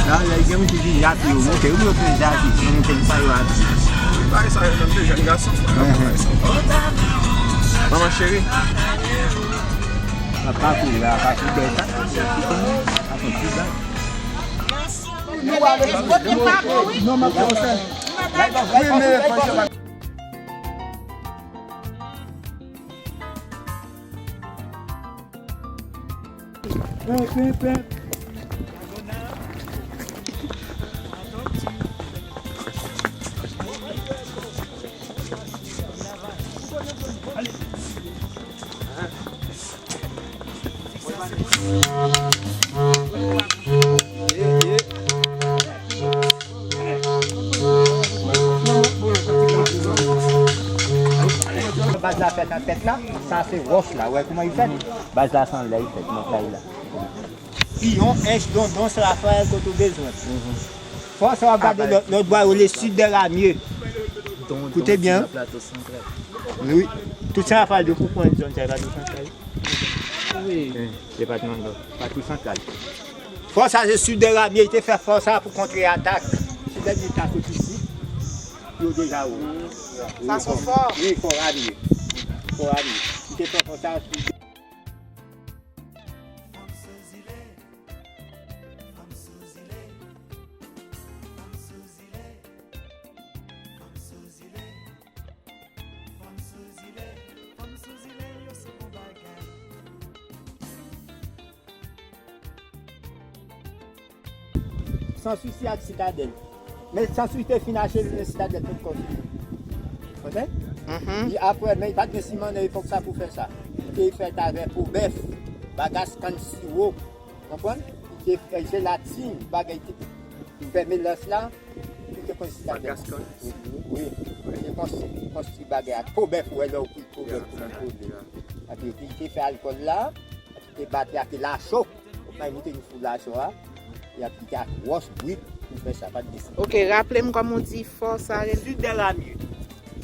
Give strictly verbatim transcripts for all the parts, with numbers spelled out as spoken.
La, lè gen moun ki di japi yo monte, wi, yo fè japi, yo monte, m pa yo ati. Bagay sa yo menm de jèn gason. Manman cheri. Papa kou la, papa kou bèl sa. Papa kou bèl. Non, m ap fè yon sèl. Wi, men fò se pa Baz la fèt nan tèt la, sa se wòch la. Wè kouman li fèt? Baz la se anlè li fèt, mont la la. Piyon, Ench, Dondon, San Rafayèl, kote w bezwen. Fò sa w ap gade lòt, lòt bò yo, le sud de Ramye. Koute byen. Wi. Tout San Rafayèl yo konprann zòn sa, Plato Santral. Wi. Depatman Nò, Plato Santral. Fò sa se sud de Ramye, li te fè fò sa pou kontre atak. Se lè li ta soti isit, yo deja ou. Sa se fò. Wi, fò Ramye. Fò Ramye. Li te fè fò sa. Fanm sou zile, fanm sou zile, fanm sou zile, fanm Sansousi ak Sitadèl. Men Sansousi te fin acheve, men Sitadèl potko fini. Konprann? Mhm. Li apre, men li pa t gen siman nan epòk sa pou fè sa. Li te fè t avè po bèf, bagas kann siwo. Konprann? Li te fè jelatin, bagay te fè melans la. Li te konn Sitadèl. Bagas kann siwo. Wi. Li te konstwi, konstwi bagay ak po bèf, ou wè lè ou kouy po bèf pou li kole. Epi li te fè alkòl la, epi li te bati ak lacho. Ou pa moute nou sou lacho a. Epi li te ak wòch brit pou fè sa, pa t gen siman. Ok, raple m kòman w di fò sa rele? Sud de Ramye.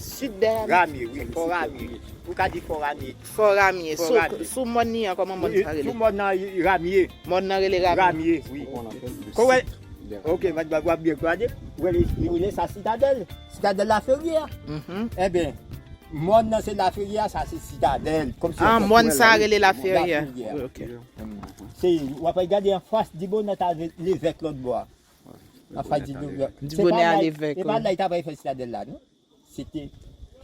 Sud de Ramye. Ramye, wi, fò Ramye. Ou ka di fò Ramye. Fò Ramye. Fò Ramye. Sou, sou mòn li an, kòman mòn sa rele? Sou mòn nan, Ramye. Mòn nan rele Ramye. Ramye, wi. Kò wè, ok, w ap byen gade. Ou wè li, li rele sa Sitadèl. Sitadèl Laferyè. Mhm. Enben, mòn nan se Laferyè, sa se Sitadèl. Kòmsi... Ah, mòn sa rele Laferyè. Laferyè. Wi, ok. Se, w ap gade anfas Dibonèt avèk Levèk lòt bò a. Anfas Dibonèt. Dibonèt a Levèk, wi. E pa la, e pa la, e pa la, li ta pral fè Sitadèl la, non? Se te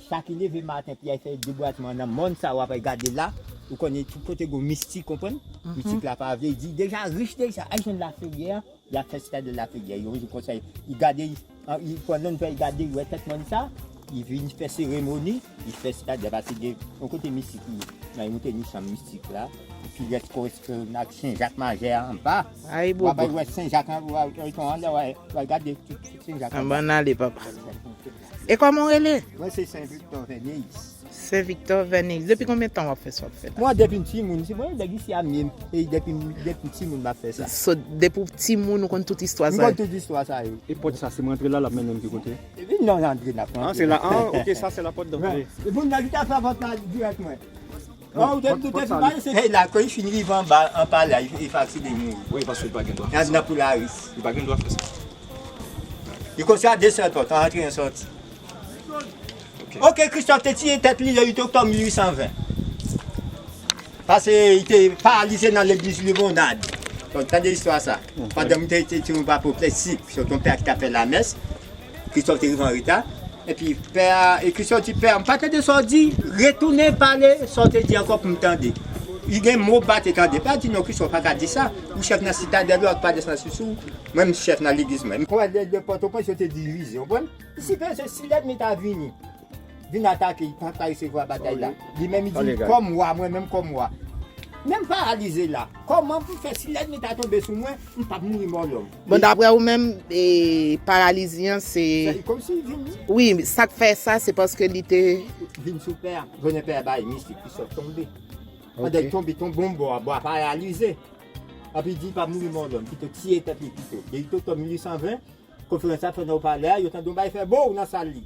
sa ki leve maten pou y al fè debwazman nan mòn sa w ap gade la. Ou konnen tout kote gon mistik, konprann? Mhm. Mistik la pa vle di deja rich deja. Al jwenn Laferyè, y ap fè Sitadèl Laferyè. Yo jwenn konsa, y gade, y, an, y pran nan fè, y gade, y wè tèt mòn sa, y vin fè seremoni, y fè Sitadèl, paske gen yon kote mistik li ye. Nan y moute ni chanm mistik la, ki rès korespon ak Sen Jak Majè a anba. Ay, bobo. W ap wè Sen Jak an, w ap, w ap, w ap gade tout, tout Sen Jak anba. Anba n ale, papa. E kòman w rele? Mwen se Sen Viktò Vèneyis. Sen Viktò Vèneyis. Depi konbyen tan w ap fè sa w ap fè la? Mwen depi m timoun, se mwen nèg isi a menm. E depi, depi m timoun m ap fè sa. So, depi w timoun ou konn tout istwa sa yo? M konn tout istwa sa yo. E pòt sa, si mwen antre la, l ap mennen m ki kote? Epi non, antre n ap antre. Ah, se la. Ah, ok, sa se la pòt d'antre. E moun nan ki ta fè vant la dirèk mwen. Bon, ou te, ou te fin pale, se, hey, la, kan li fin rive anba, anba la, li, li fatige mouri. Wi, paske li pa gen dwa fè sa. Nan Polaris. Li pa gen dwa fè sa. Li konstwi a de sèl pòt, an antre, an sòti. Ok. Ok, Kristòf te tiye tèt li le uit oktòb mil uit san ven. Paske li te paralize nan legliz Limonad. Donk, tande istwa sa. Ok. Pandan m te, te, te yon apopleksik, se yon pè ki t ap fè lamès. Kristòf te rive an reta. Epi pè a, e Kristòf di, pè a, m pa tande sa w di, retounen pale sa w te di ankò pou m tande. Li gen mo pa te tande. Pè a di, non, Kristòf pa ka di sa. Ou chèf nan Sitadèl, ou pa desann sou ou. Mwen, m chèf nan legliz mwen. Ou wè, lè, lè Pòtoprens, yo te divize, w konprann? Si pè se si lènmi ta vini, vin atake, li pa ka resevwa batay la. Li menm, li di, kòm wa, mwen menm kòm wa. Menm paralize la, kòman pou fè si lènmi ta tonbe sou mwen, m p ap mouri mò lòm. Bon, daprè ou menm, e, paralizi an, se... Se kòmsi vin. Wi, sa k fè sa, se paske li te vin sou pè a. Konnen pè a bay mistik, li sot tonbe. Pandan l tonbe, tonbe yon bò, bò a paralize. Epi di pa mouri mò lòm, pito tiye tèt li pito. De uit oktòb mil uit san ven, konferans la fèt nan Opalè a, yo tande yon bagay fè bow nan sal li.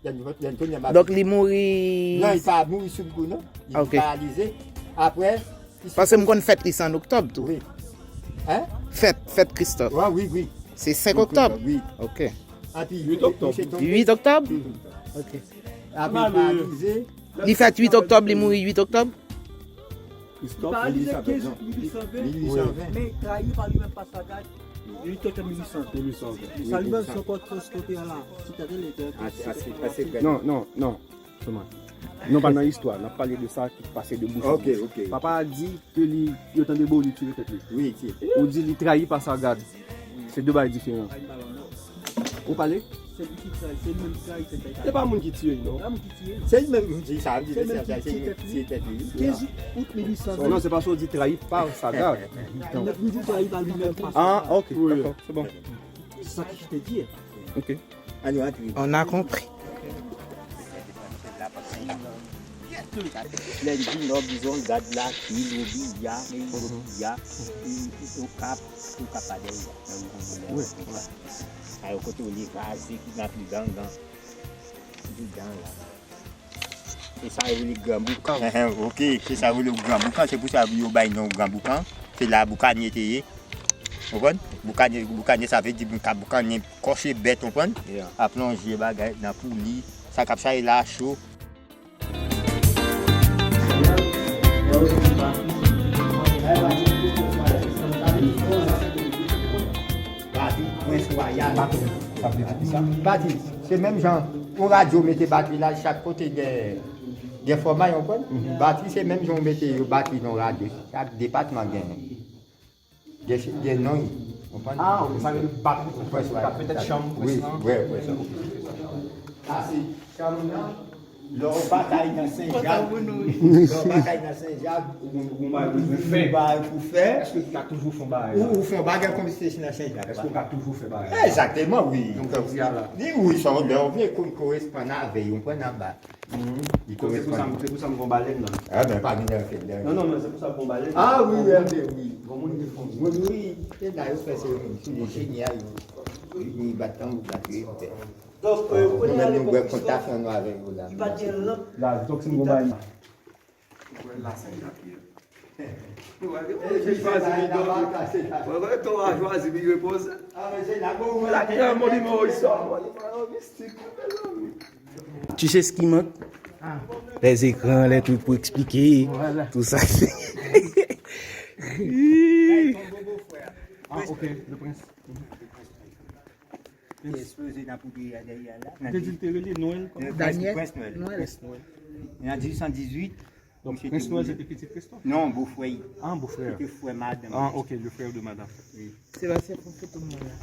Donk, li mouri? Non, li pa mouri sou kou, non. Li paralize. Apre, paske m konn fèt li se an oktòb tou. Wi. Hein? Fèt, fèt Kristòf. Wi, wi, wi. Se senk oktòb? Wi. Ok. Epi, uit oktòb. Misye tonbe. Uit oktòb? Mhm. Ok. Apre, li paralize. Li fèt uit oktòb, li mouri uit oktòb? Li paralize kenz out mil uit san ven, men trayi pa li menm pa Sagard uit oktòb mil uit san ven. Sa li menm se yon pòt transpòte a la Sitadèl Entèl. Non, non, non. Sèlman. Nou pa nan istwa, n ap pale de sa ki pase de bouch an bouch. Ok, ok. Papa a di ke li, yo tande bo, li tire tèt li. Wi, tire. Ou di li trayi pa Sagard. Se de bagay diferan. Ou pale? Se li ki trayi, se li menm ki trayi tèt li. Se pa moun ki tiye l, non. Se pa moun ki tiye l. Se li menm, m di sa, m di se li menm ki tiye tèt li. Kenz out mil uit san ven. Non, se paske w di trayi pa Sagard. Li di trayi pa li menm pa Sagard. Ah, ok, dakò, se bon. Se sa ki te di. Ok. On a compris. Lè n di nò bizon gad la, ki lobi ya, men lobi ya, ki, ki okap, okap pa dèyè. Wi. Sa yo kote w li raze, ki nan pi gangan. Ki dan la. E sa yo rele Gran Boukan. Enhen, ok, se sa yo rele Gran Boukan, se pou sa yo bay non Gran Boukan. Se la boukanye te ye. Ou konprann? Boukanye, boukanye sa vle di moun k ap boukanye kòche bèt, ou konprann? Yeah. Ap lonje bagay nan pouli, sa k ap chaje la cho. Batri, prens wayal. Batri, sa vle di ki sa? Batri, se menm jan yon radyo mete batri la chak kote gen, gen fòmay, ou konprann? Mhm. Batri, se menm jan w mete yon batri nan radyo, chak depatman gen. Gen, gen non. Ah, ok, sa vle di bat pou près la. Petèt chanm près la. Wi, wi, près la. Ah, se chanm nan. Lè w batay nan Sen Jak, lè w batay nan Sen Jak, ou gon bagay pou fè. Èske w ka toujou fè yon bagay la? Ou fè yon bagay kòmsi se nan Sen Jak. Èske w ka toujou fè bagay la? Egzakteman, wi. Donk, jodi a la. Ni wi, sa w lè w vle koresponn avè yo, pran nan bat. Se pou sa m gon balèn nan. Ah, ben, pa vin nan fèt. Non, non, men se pou sa m gon balèn nan. Ah, wi, wi, wi. Gon moun ki fè yon. Wi, wi. Se la yo fè se, se de jeni a yo. Li bat tanbou, bat yo. Donk, euh, kounye a, nou wè kontak nou avè yo la. Li pa t gen lanp. La, donk, si m gon bagay. Ou wè la, Sen Jak ye. Ou wè, ou chwazi pi dòt. Ou wè, ton a chwazi pi repoze. La, ki nan mon nimewo istwa, mon nimewo mistik, mezanmi. Tu sais ce qui manque? Les écrans, les trucs pour expliquer. Voilà. Tout ça. Ah, ok, le prince. Te ekspoze nan poudri a dèyè la. Ou te di l te rele Nwèl kòman? Daniel Prince Nwèl. Nwèl. Prince Nwèl. Nan dizuit san dizuit. Donk, Prince Nwèl se te pitit Kristòf? Non, bofrè. Ah, bofrè. Se te frè madanm. Ah, ok, le frère de madame. Wi. Sebastien, pran foto mwen la.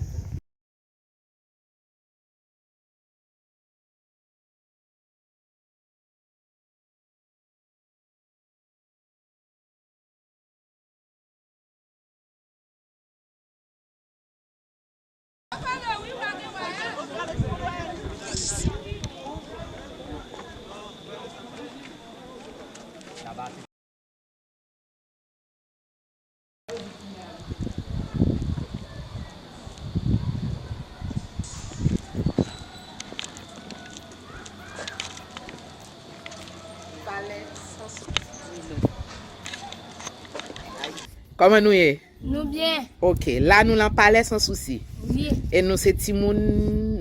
Kòman nou ye? Nou byen. Ok, la nou lan Palè San Sousi. Wi. E nou se timoun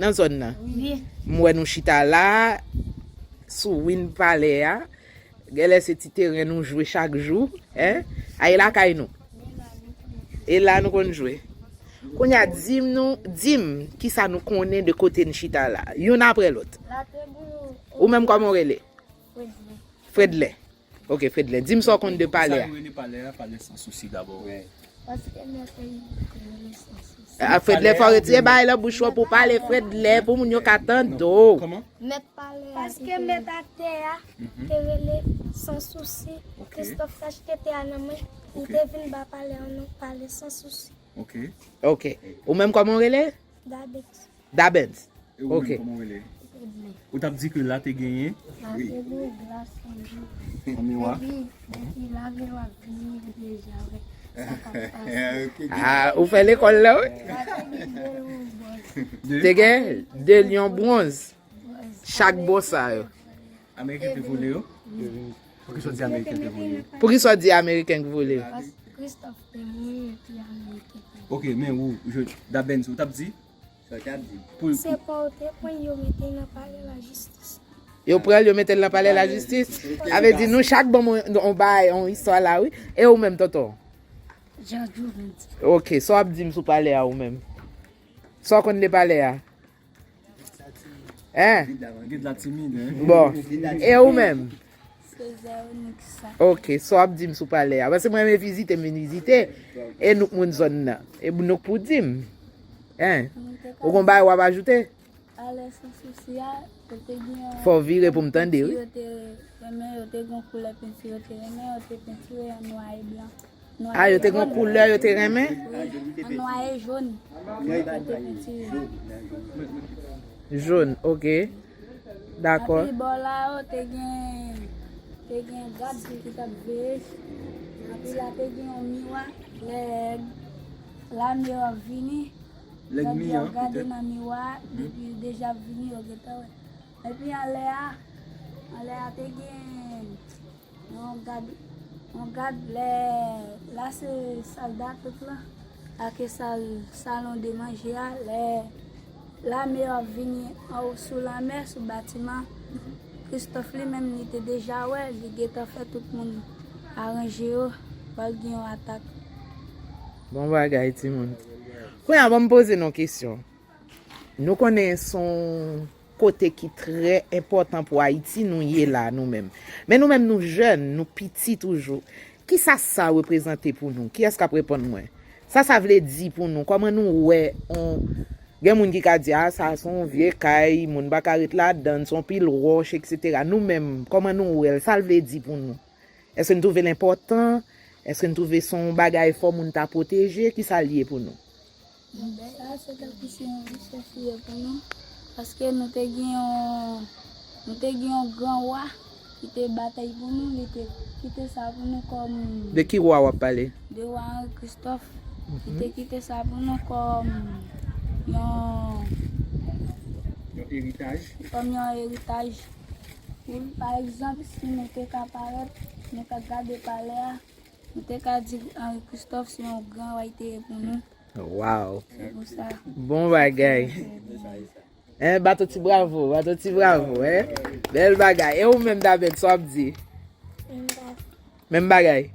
nan zòn nan. Wi. M wè nou chita la, sou win palè a. Genlè se ti teren nou jwe chak jou, en? A, e lakay nou. E la nou konn jwe. Kounye a, di m nou, di m kisa nou konnen de kote n chita la, youn apre lòt. Ou menm, kòman w rele? Fredlè. Fredlè. Ok, Fredlè. Di m sa w konn de palè a. Sa yo rele palè a, Palè San Sousi dabò. Paske mèt li rele San Sousi. A, Fredlè, fò w retire bagay nan bouch ou pou pale, Fredlè, pou moun yo ka tande w. Kòman? Mèt palè a. Paske mèt atè a te rele San Sousi. Ok. Kristòf te achte tè a nan men, li te vin ba palè a non, Palè San Sousi. Ok. Ok. Ou menm, kòman w rele? Dabens. Dabens. E ou menm, kòman w rele? Fredlè. Ou t ap di ke la te genyen? La te gen glas anjou. An miwa? Epi, epi la miwa vini deja, wè. Sa k ap pase. Ah, ou fè lekòl la, wi? La te gen de lyon bwonz. Te gen de lyon bwonz. Chak bò sa yo. Ameriken te vole yo? Poukisa w di Ameriken te vole yo? Poukisa w di Ameriken ki vole yo? Paske Kristòf te mouri epi Ameriken te vole. Ok, men ou, Dabens, ou t ap di? Sa w t ap di? Se pa w te pran yo mete nan palè lajistis. Yo pran l, yo mete l nan palè lajistis? Sa vle di nou chak ban m yon, yon bagay, yon istwa la, wi. E ou menm, tonton? Jean Jouvence. Ok, sa w ap di m sou palè a ou menm? Sa w konn de palè a? Hein? Gid la timid, hein? Bon. E ou menm? Césaire Onyx. Ok, sa w ap di m sou palè a? Paske mwen renmen vizite, m vin vizite. E nou k moun zòn nan. E nou k pou di m. Hein? Ou gon bagay w ap ajoute? Palè San Sousi a, yo te gen. Fò w vire pou m tande, wi. Yo te renmen, yo te gen koulè penti, yo te renmen, yo te pentire an nwa e blan. Ah, yo te gen koulè yo te renmen? Wi, an nwa e jòn. Yo te pentire. Jòn, ok. Dakò. Epi bò la yo te gen, te gen gad ki t ap veye. Epi la te gen yon miwa, lè lame yo ap vini, lènmi an, yo ap gade nan miwa, depi yo deja ap vini, yo gentan wè. Epi anlè a, anlè a te gen yon gad, yon gad lè, la se sal datant lan, la ke sal, salon de manje a, lè lame yo ap vini anwo sou lanmè, sou batiman, Kristòf li menm li te deja wè, li gentan fè tout moun aranje yo, pral gen yon atak. Bon bagay, timoun. Kounye a, ban m poze nou kesyon. Nou konnen se yon kote ki trè enpòtan pou Ayiti, nou ye la, nou menm. Men nou menm, nou jèn, nou piti toujou. Kisa sa reprezante pou nou? Kiyès k ap reponn mwen? Sa sa vle di pou nou? Kòman nou wè on... Gen moun ki ka di, a, sa se yon vye kay, moun pa ka ret ladan, se yon pil wòch, etsetera. Nou menm, kòman nou wè l? Sa l vle di pou nou? Èske n twouve l enpòtan? Èske n twouve se yon bagay fò moun ta pwoteje? Kisa l ye pou nou? Sa se tankou se yon richès li ye pou nou, paske nou te gen yon, nou te gen yon gran wa ki te batay pou nou, li te kite sa pou nou kòm... De ki wa w ap pale? De wa Henri Christophe. Li te kite sa pou nou kòm yon... Yon eritaj. Kòm yon eritaj. Pou, pa egzanp, si nou te ka parèt, nou ka gade palè a, nou te ka di Henri Christophe se yon gran wa li te ye pou nou. Wow. Se pou sa. Bon bagay. Hein, bat yon ti bravo, bat yon ti bravo, hein. Bèl bagay. E ou menm, Dabed, sa w ap di? Menm bagay.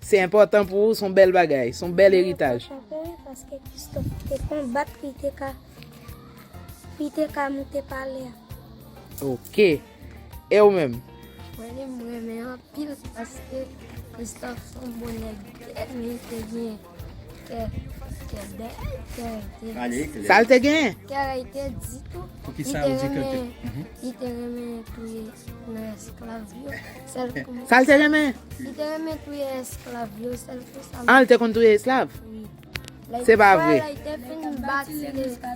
Se enpòtan pou ou, se yon bèl bagay, se yon bèl eritaj. Paske Christophe te konbat pou li te ka, pou li te ka moute palè a. Ok. E ou menm? Mwen menm, mwen renmen anpil paske Christophe se yon bon nèg, men li te gen kè, kè bèl, kè te... Sa l te genyen? Kè li te di tou. Pou ki sa ou di kè te... Li te renmen touye nan esklav yo. Sèl pou... Sa l te renmen? Li te renmen touye esklav yo, sèl pou sa. Ah, l te konn touye esklav? Wi. Se pa vre. Li te fin bati legliz la.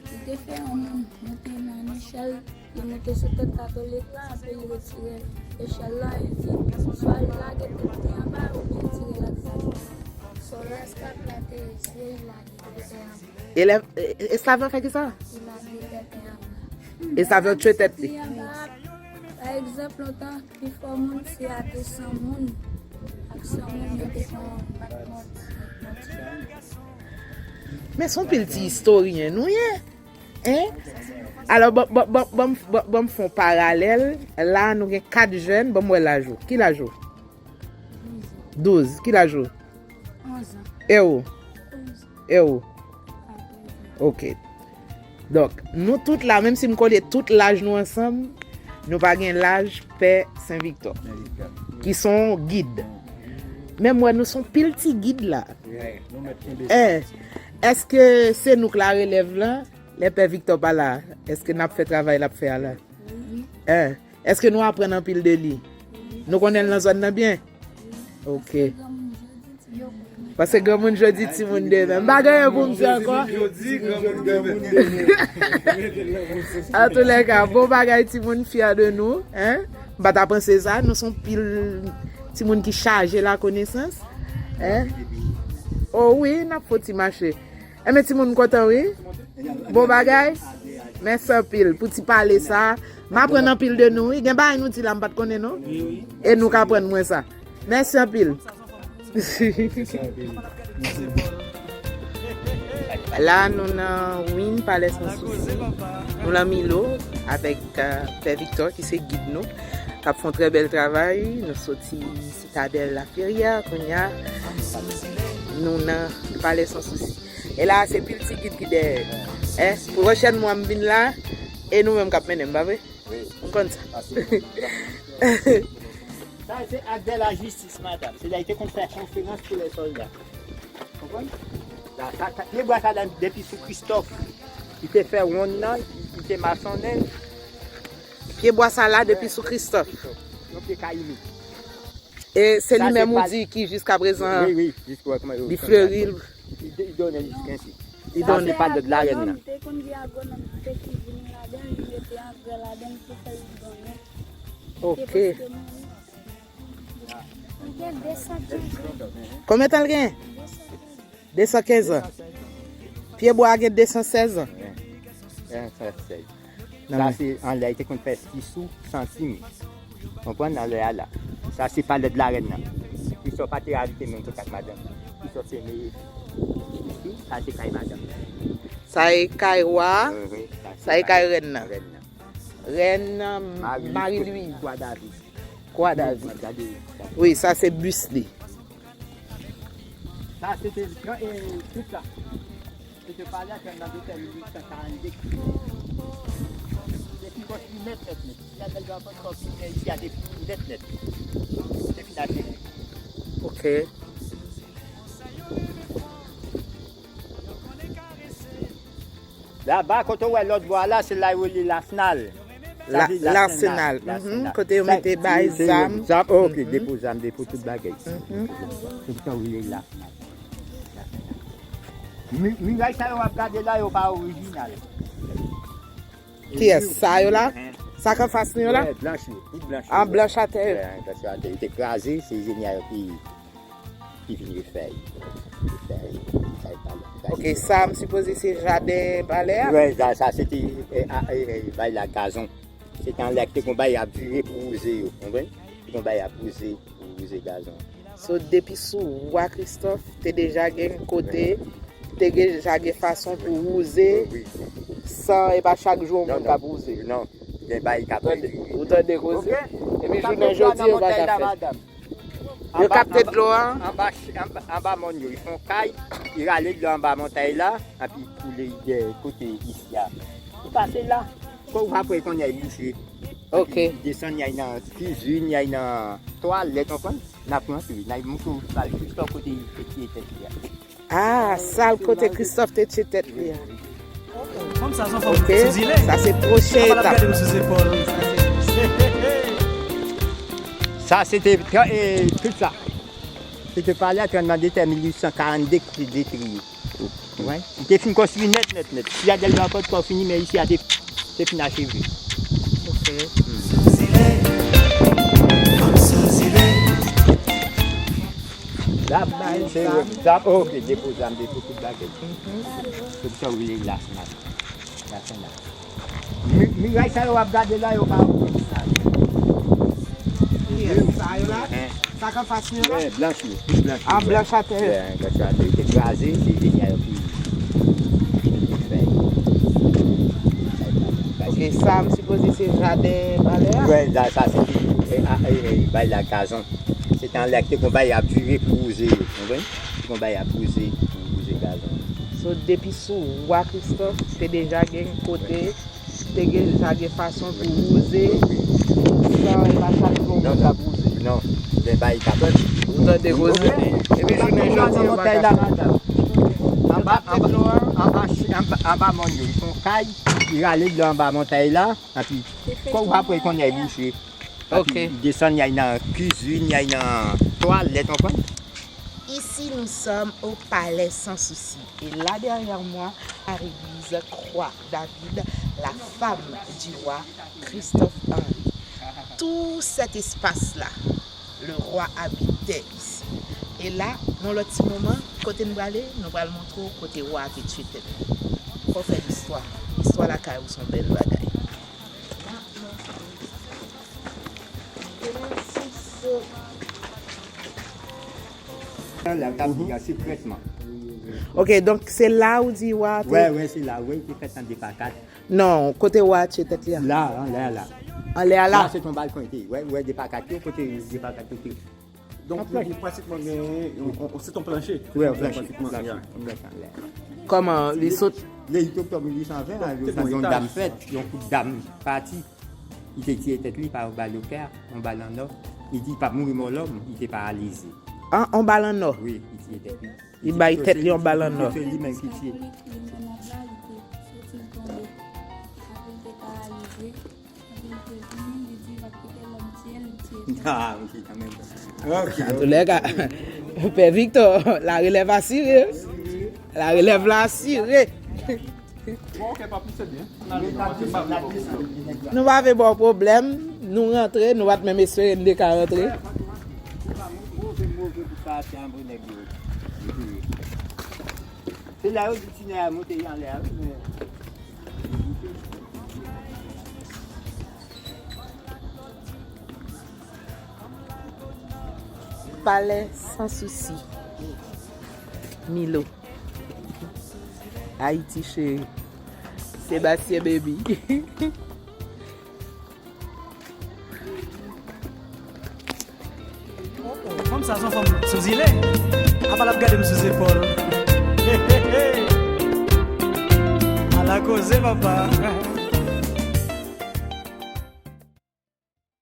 Li te fè yon moun moute nan echèl, li moute sou tèt katolik la, apre li retire echèl la, li di, swa li lage tèt li anba oubyen li tire l ak zam. So, lè esklav la te eseye, li lage tèt li anba. E lè, e, e, esklav lan fè kisa? Li lage tèt li anba. Esklav lan tchwe tèt li. Pa egzanp, lontan, pifò moun se a de san moun. Ak san moun yo te konn bat mòd, mòd sa. Men se yon pil ti istoryen nou ye. Hein? Alò, ban, ban, ban, ban, ban, ban m fè yon paralèl. La, nou gen kat jèn. Ban m wè laj ou. Ki laj ou? Douz. Ki laj ou? Onz an. E ou? Onz. E ou? Katòz an. Ok. Donk, nou tout la, menm si m kole tout laj nou ansanm, nou pa gen laj Pè Sen Viktò, ki se yon gid. Men m wè nou se yon pil ti gid la. Wi, nou mèt kenbe sa. Eh, èske se nou k larelèv lan? Lè Pè Viktò pa la, èske n ap fè travay l ap fè a la? Wi. Eh, èske nou aprann anpil de li? Wi. Nou konnen l nan zòn nan byen? Wi. Ok. Paske granmoun jodi, timoun demen. M pa gen anyen pou m di ankò. Jodi, granmoun demen. Antoulèka, bon bagay, timoun, fyè de nou, hein? M pa ta panse sa, nou se yon pil timoun ki chaje lakonesans, hein? O wi, n ap fè ti mache. Enben, timoun, m kontan, wi. Bon bagay. Mèsi anpil pou ti pale sa. M aprann anpil de nou, wi. Gen bagay nou di la, m pa t konnen, non? E nou k aprann mwen sa. Mèsi anpil. La, nou nan Win, Palè San Sousi. Nou nan Milo avèk, euh, Pè Viktò, ki se gid nou, k ap fè yon trè bèl travay. Nou soti Sitadèl Laferyè, kounye a, nou nan Palè San Sousi. E la, se pil ti gid ki dèyè. Eh, pwochèn mwa m vin la, e nou menm k ap mennen m, pa vre? Wi. M konn sa. Pase. Sa se ak de lajistis, madanm. Se la li te konn fè konferans pou lè sòlda. Konprann? La, sa, sa, pye bwa sa la, depi sou Kristòf, li te fè wonn nan, li, li te masonnen. Pye bwa sa la, depi sou Kristòf. Yon pye kayimi. E se li menm ou di ki jiska prezan li fleri, li donnen jiska ensi. Li donnen. Sa se palè de larèn nan. Te konn gen agwonòm ki te vin ladan, li mete angrè ladan pou fè li donnen. Ok. Li te preske mouri. Li gen de san kenz an. Konbyen tan l gen? De san kenz an. De san kenz an. Pye bwa a gen de san sèz an. Wi. De san sèz. Sa se anlè, li te konn fè sis sou san timi. Konprann? Anlè a la. Sa se palè de larèn nan. Kristòf pa te abite menm kote ak madanm. Kristòf se meye sis sou, sa se kay madanm. Sa e kay wa, wi, wi, sa se sa e kay rèn nan. Rèn nan. Rèn Mari Lwi. Kwa David. Kwa David. Wi, sa se bis li. Sa se te gran, e, tout sa. Se te pale ak nan de tèl mil uit san karannde. Se pi pwòch li nèt, nèt, nèt. Sa bèl dwa pòt kò ki gen isi a te pi nèt, nèt. Se pi nèt, nèt. Ok. Laba, kote w wè lòt bò a la, se la yo rele Lasenal. Sa se Lasenal. Lasenal, mhm, kote yo mete bay zam. Zam, ok, depo zam, depo tout bagay. Mhm. Se pou sa yo rele Lasenal. Lasenal. Mi-, miray sa yo w ap gade la, yo pa orijinal. Kiyès? Sa yo la? Sa k anfas nou yo la? Wè, blanch yo, tout blanch yo. An blanch atè yo. Wè, blanch yo atè. Yo te kraze, se jenya yo ki, ki vin refè yo. Refè yo. Sa yo pale. Ok, sa m sipoze se jaden palè a? Wè, sa, sa se te, e, a, e, e, bay la gazon. Se te anlè ki te gon bay ap vire pou wouze yo, konprann? Te gon bay ap wouze, pou wouze gazon. So, depi sou wa Kristòf, te deja gen kote, te deja gen fason pou wouze, san, e pa chak jou yon moun k ap wouze. Non, gen bay k ap... Tande, ou tande koze? Ok. Epi jounen jodi, yo pa ka fè. Yo kapte dlo a? Anba, anba, anba mòn yo, yo fè yon kay, yo rale dlo anba montay la, epi koule dèyè kote isi a. Li pase la. Kò w apre konnen li bouche. Ok. Li desann, y al nan kizin, y al nan twalèt, w konprann? N ap rantre, n al montre w sal Kristòf kote li te tiye tèt li a. Ah, sal kote Kristòf te tiye tèt li a. Fanm sa se yon fanm sou zile. Ok, sa se pwochen etap. Gade m sou zepòl. Sa se te, e, tout sa. Se te pale a, tranblemanndetè mil uit san karannde ki te detwi yo. Ou konprann? Li te fin konstwi nèt, nèt, nèt. Sitadèl la pòt pa fini, men isi a te, te fin acheve. Ok. Hmm. Zam, se zam, ok, depo zam, depo tout bagay. Mhm. Se pou sa yo rele Lasenal. Lasenal. Mi-, miray sa yo w ap gade la, yo pa orijinal. Kiyès? Sa yo la? Sa k anfas nou yo la? Wè, blanch yo, tout blanch yo. Ah, blanch atè yo. Wè, blanch atè yo. Yo te kraze, se jenya yo ki, ki vin refè yo. Ok, sa m sipoze se jaden palè a? Wè, la, sa se te, e, a, e, e, bay la gazon. Se te anlè ki te gon bay ap vire pou wouze yo, konprann? Te gon bay ap wouze, pou wouze gazon. So, depi sou wa Kristòf, te deja gen kote, te deja gen fason pou wouze, san e pa chak jou yon moun k ap wouze. Non, gen bay k ap... Ou tande koze? Epi jounen jodi, yo pa ka fè. Anba, anba, anba, anba, anba mòn yo, yo fè yon kay, yo rale dlo anba montay la, epi kò w apre konnen li bouche. Ok. Epi li desann, y al nan kizin, y al nan twalèt, w konprann? Ici, nous sommes au Palais Sans Souci. Et là, derrière moi, la l'église Croix David, la femme du roi Christophe Henri. Tout cet espace-là, le roi habitait ici. E la, nan lòt ti moman, kote n prale, nou pral montre w kote wa a te tye tèt li. Fò w fè listwa. Listwa lakay ou se yon bèl bagay. La, la, la, sekrètman. Ok, donk se la ou di wa a te... Wè, wè, se la, wè, te fèt an de pa kat. Non, kote wa a tye tèt li a? La, anlè a la. Anlè a la? La, se yon balkon, te. Wè, wè, de pa kat yo, kote de pa kat yo te. Donk, li pratikman gen yon, yon, se yon planche. Wè, yon planche. Pratikman, ya. Yon planche anlè. Kòman, li sot? Le uit oktòb mil uit san ven, a, yo fè yon dam fèt, yon kout dam pati. Li te tiye tèt li pa yon bal yo fè, yon bal an nò. Li di li p ap mouri mò lòm, li te paralize. An, yon bal an nò? Wi, li tiye tèt li. Li bay tèt li yon bal an nò. Se li menm ki tiye. Ah, ok, kanmenm. Ok. Antoulèka, Pè Victor, la relève asire. La relève la asire. Bon, ok, papi, se byen. Nou pa vle ba w pwoblèm, nou rantre, nou pa t menm espere n te ka rantre. Se la yo di tinè a monte anlè a, wi, men. Palais Sans Souci. Milo. Ayiti cheri. Sébastien baby. Fanm sa se yon fanm sou zile. Apa l ap gade m sou zepòl. Ala koze, papa.